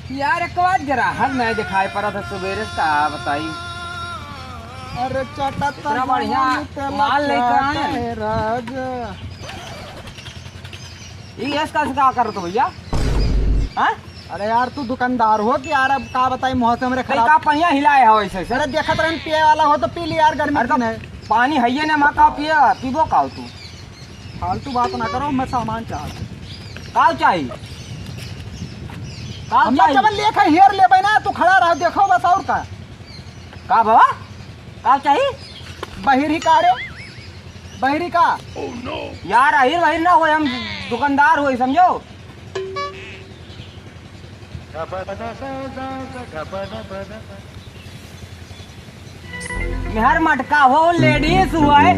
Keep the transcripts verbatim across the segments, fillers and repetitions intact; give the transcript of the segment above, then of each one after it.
यार, एक बार ग्राहक नहीं दिखाई पड़त है सुबेरे से, का बताई? अरे, चटत इतना बढ़िया जवानी तेल माल लेकर आए हैं। चाटे राजा। ई यस का, का करत हो भैया? हाँ? अरे यार, तू दुकानदार हो कि यार, अब का बताई, मौसम रे भाई, खराब। का पहिया हिलाए हो ऐसे से? अरे, देखत रहन पिए वाला हो तो पी ली यार, गर्मी अरे, तो दिन है। पानी है ये ना, माँ का पिए, पीबो का हो तू? फालतू बात ना करो, मैं सामान चाहत हूँ। काल चाही? काल हम चाही? जब लेखा हेर लेबै ना, तू खड़ा रह, देखो बस, और का? का बाबा? काल चाही? बहिरी का रे? बहिरी का? यार, अहिर बहिर ना होए, हम दुकानदार होए, समझो। मेहर मटका हो, लेडीज हुआ है।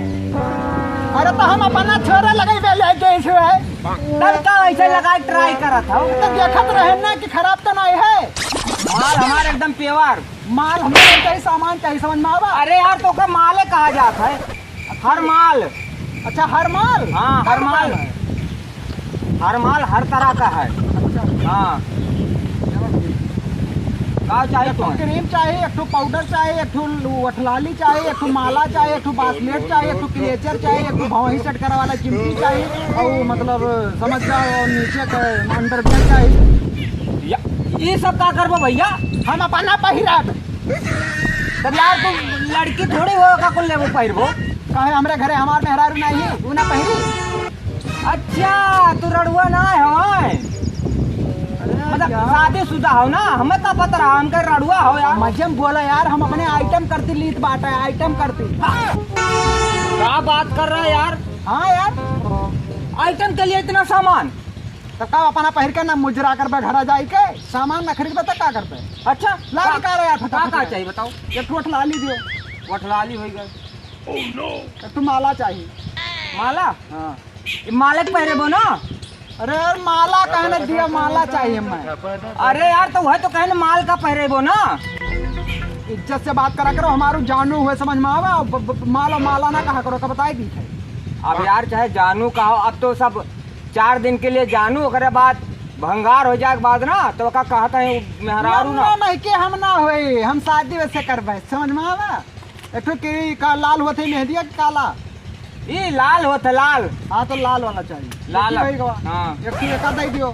अरे तो हम अपना छोरा लगाई बे लेडीज हुआ है। तब का ऐसे लगाई ट्राई करत हो? तो देखत रहे ना कि खराब तो नहीं है। माल हमारे एकदम प्योर। माल हमारे चाहिए, सामान चाहिए, समझ में आवा? अरे यार, तो का माले कहा जात है? हर माल। अच्छा, हर माल? हाँ, हर माल। हर माल, हर तरह का है। अच्छा। हाँ। चलो ठीक। का चाही एक ठो तुम्हें? क्रीम चाही, एक ठो पाउडर चाही, एक ठो वठलाली चाही, एक ठो माला चाही, एक ठो बासलेट चाही, एक ठो क्लेचर चाही, एक ठो भौंही सेट करे वाला चिमटी चाही, और मतलब समझ जाओ, और नीचे के अंडरवियर चाही। या, ये सब का करबो भैया? हम अपना पहिरब। तब यार, तू लड़की थोड़ी हो, का कुल लेबो पहिरबो? काहे, हमरे घरे हमार मेहरारू नहीं है, तू ना पहिरी? अच्छा, तू रड़ुआ ना है, हवाए? अरे मतलब, यार। शादीशुदा हो ना, हमें का पता रहा, हम कहे रड़ुआ हो यार। मजे में बोला यार, हम अपने आइटम करती लीत बाटा है, आइटम करती। का बात कर रहा है यार? हाँ यार। आइटम के लिए इतना सामान? तो का अपना पहिर के ना मुजरा करबे घरा जाई के? सामान ना खरीदबे तो का करबे? अच्छा, ला का, निकालो यार, का, फटाफट का से। चाहिए बताओ? एक ठो वठलाली दियो। वठलाली होई गए। एक ठो माला चाहिए। माला? हाँ। ये मालक पहिरेबो ना? अरे यार, माला कहने दिया, माला चाहिए मैं। अरे यार, तो वह तो कहने माल का पहिरेबो ना? इज्जत से बात करा करो, हमारू जानू हुए समझ में आवा, और ब-, ब-, माल और माला ना कहा करो, का बताई दी है। अब यार, चाहे जानू का हो, अब तो सब चार दिन के लिए जानू, ओकरे बाद भंगार हो जाए के बाद ना, तो ओका कहत है मेहरारू ना। ना, नहीं के हम ना होई, हम शादी वैसे करबे, समझ में आवा? एक ठो के का लाल होत है मेहंदिया के काला? ई लाल होत है, लाल। हाँ, तो लाल वाला चाहिए। लाल। देखी भाई गवा। हाँ। एक ठो एका दे दियो।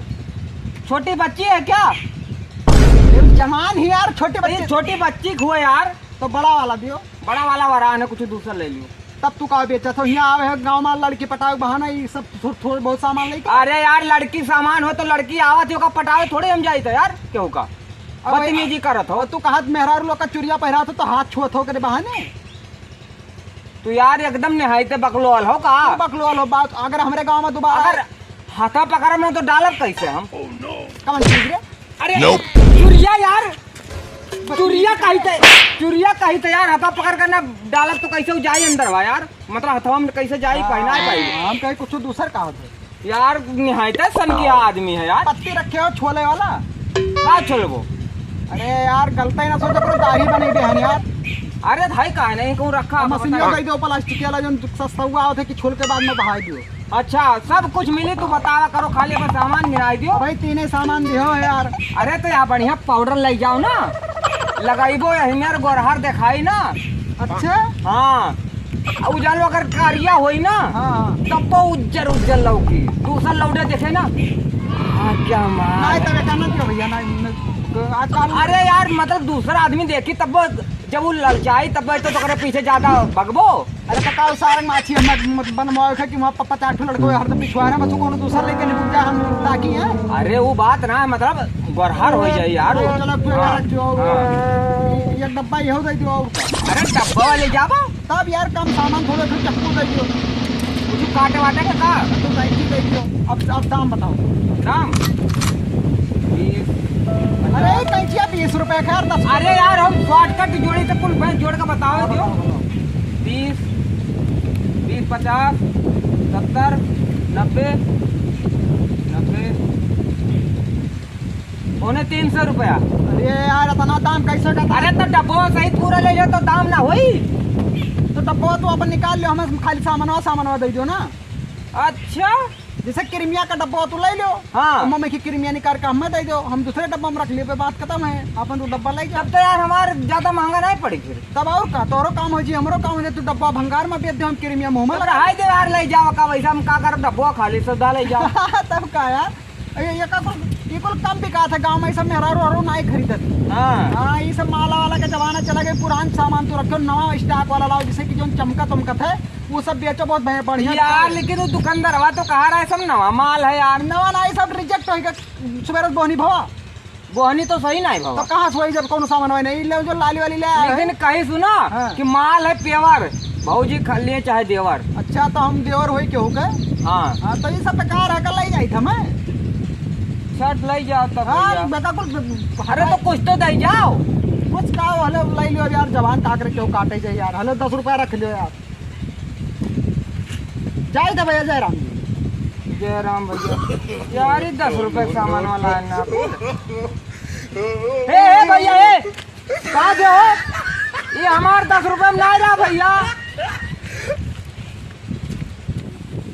छोटी बच्ची है क्या? ये जवान ही यार, छोटी ये बच्ची। छोटी बच्ची को है यार। तो बड़ा वाला दियो। बड़ा वाला वरान है, कुछ दूसरा ले लियो। तब तू का बेचत हो? यहाँ आवे है गाँव में लड़की पटावे बहाना, ये सब थो-, थोड़े बहुत सामान लेके। अरे यार, लड़की सामान हो तो लड़की आवत हो का पटावे थोड़े हम जाइत है यार, केहू का? अब बदतमीजी करत हो। तू कहत मेहरारू लोग का चुरिया पहिरात हो तो हाथ छुअत हो करे बहाने। तू यार एकदम निहायते बकलोल हो का? तू बकलोल हो बात, अगर हमरे गाँव में दोबारा अगर हाथा पकड़ब ना तो डालब कैसे हम? कौन चीज रे? अरे Nope। चुरिया यार, चुरिया कही थे, चुरिया कही थे यार, हाथा पकड़ के ना डालब तो कैसे उ जाई अंदर बा यार? मतलब हथवा में कैसे जाई, पहना है भाई? हम कहीं कुछ दूसर कहा थे। यार, निहायता सन की आदमी है यार। पत्ती रखे हो छोले वाला? का छोलबो? अरे यार, गलता ही ना सोचो, करो दाढ़ी बने दे हन यार। अरे भाई, काहे नहीं कहूँ रखा, अब मशीनिया बताइए। दे दो प्लास्टिक वाला, जो सस्ता हुआ होता है कि छोल के बाद में बहा दियो। अच्छा, सब कुछ मिली, तू बतावा करो, खाली अपन सामान गिनाई दियो। भाई, तीने सामान दियो यार। अरे, तो यहाँ बढ़िया पाउडर ले जाओ ना, लगाइबो यही मेर गोरहर दिखाई ना। अच्छा? हाँ। आ उ जान अगर कारिया होई ना, हाँ, हाँ। तब तो उज्जर उज्जर लौकी। दूसर लौटे देखे ना, हाँ, क्या मार। नहीं, तब एका ना दियो भैया, नहीं, नहीं, आजकल अरे यार, मतलब दूसरा आदमी देखी तब वो, जब वो ललचाई तब तो तोकरे पीछे ज्यादा भगबो। अरे तो का सारंग माछी हम मत बनवावे खे कि वहाँ प-, पचास ठो लड़को हरदम पिछुआरे में, तू कोनो दूसर लेके निपट जा, हम ताकि हैं। अरे वो बात ना, मतलब गोरहर हो जाई यार। चलो, तू हाँ, यार, जो हाँ। ये, ये डब्बा यहू दे दियो और का। अरे डब्बा वाले जाबो। तब यार कम सामान थोड़े फिर चक्कू दे दियो। कुछ काटे वाटे का का? तो कैंची दे दियो। अब, अब दाम बताओ। दाम? बीस। अरे कैंचिया बीस रुपए का यार, दस अरे यार हम शॉर्टकट जोड़ी तो कुल बैंक जोड़ के बताओ दियो। बताओ, बताओ। बीस, बीस पचास, सत्तर, नब्बे, नब्बे, पौने तीन सौ रुपया। अरे यार, इतना दाम कैसे का? अरे, तो डब्बो सहित पूरा ले लो, तो दाम ना होई। तो डब्बो तो अपन निकाल लो, हमें खाली सामानवा, सामानवा दे दो ना। अच्छा, जैसे किरमिया का डब्बा हो तो ले लो। हाँ। अम्मा में की किरमिया निकाल के हमें दे दो, हम दूसरे डब्बा में रख लिए, बात खत्म है, अपन तो डब्बा ले जाओ। तब तो यार हमार ज्यादा महंगा नहीं पड़ी फिर। तब और का, तोरो काम हो जी, हमरो काम हो जी, तू डब्बा भंगार में बेच दे, हम किरमिया मुँह में तब लगा। रहाई दे यार, ले जाओ का, वैसे हम का करब, डब्बा खाली सौदा ले जाओ। तब का यार, ये, ये का कुल, ये कुल कम बिकात है गाँव में, ई सब मेहरारू हरो नाई खरीदत। हाँ। हाँ, ये सब माला वाला का जमाना चला गया, पुरान सामान तो रखो, नवा स्टॉक वाला लाओ, जैसे कि जो चमका तुमकत है, वो सब बेचो, बहुत बढ़िया, बढ़िया यार। लेकिन वो दुकानदारवा तो कहा रहा है सब नवा माल है यार। नवा ना, ये सब रिजेक्ट होइगा, सुबेरे बोहनी भवा। बोहनी तो सही नहीं भवा। तो कहाँ से होई जब कौनो सामान होई नहीं, ले जो लाली वाली ले आए। लेकिन कहीं सुना हाँ। कि माल है प्योर, भौजी खा लिए चाहे देवर। अच्छा, तो हम देवर होई केहू के? हाँ। हाँ, तो ये सब बेकार है, कल ले जाई था मैं। शर्ट ले जाओ तब हाँ, भैया। बेटा कुल अरे तो कुछ तो दे जाओ। कुछ का हो, हले ले लियो यार, जवान टाकरे केहू काटे जाए यार। हले दस रुपया रख लियो यार। जाए था भैया जयराम जी। जयराम भैया। यार, ये दस रुपए के सामान वाला है ना। ए, ए भैया, ए, का दे हो? ये हमार दस रुपए में नहीं रहा भैया।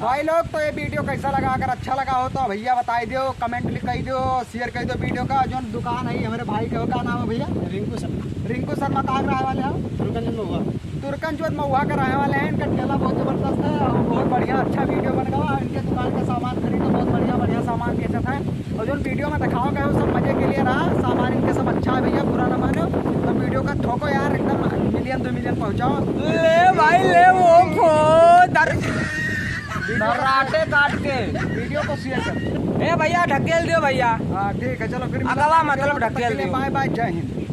भाई लोग, तो ये वीडियो कैसा लगा? अगर अच्छा लगा हो तो भैया बताई दियो, कमेंट लिख कर दियो, शेयर कर दियो वीडियो का। जो दुकान है हमारे भाई के, का नाम है भैया? रिंकू शर्मा। रिंकू शर्मा कहाँ के रहने वाले हो? तुर्कन चौक महुआ। तुर्कन चौक महुआ के रहने वाले हैं। इनका ठेला बहुत जबरदस्त है और बहुत बढ़िया अच्छा वीडियो बन गवा। इनके दुकान का सामान खरीदो, बहुत बढ़िया बढ़िया सामान बेचत है। और जो वीडियो में दिखाओ गए हो सब मजे के लिए रहा, सामान इनके सब अच्छा है भैया, बुरा ना मानो। तो वीडियो का ठोको यार, एकदम मिलियन दो मिलियन पहुँचाओ। ले भाई ले, वो खो दर दर्राटे काट के। वीडियो को शेयर कर। ए भैया, ढकेल दियो भैया। हाँ, ठीक है, चलो फिर मिलते हैं अगवा वीडियो मतलब में, तब तक के ढकेल लिए दियो। बाय बाय, जय हिंद।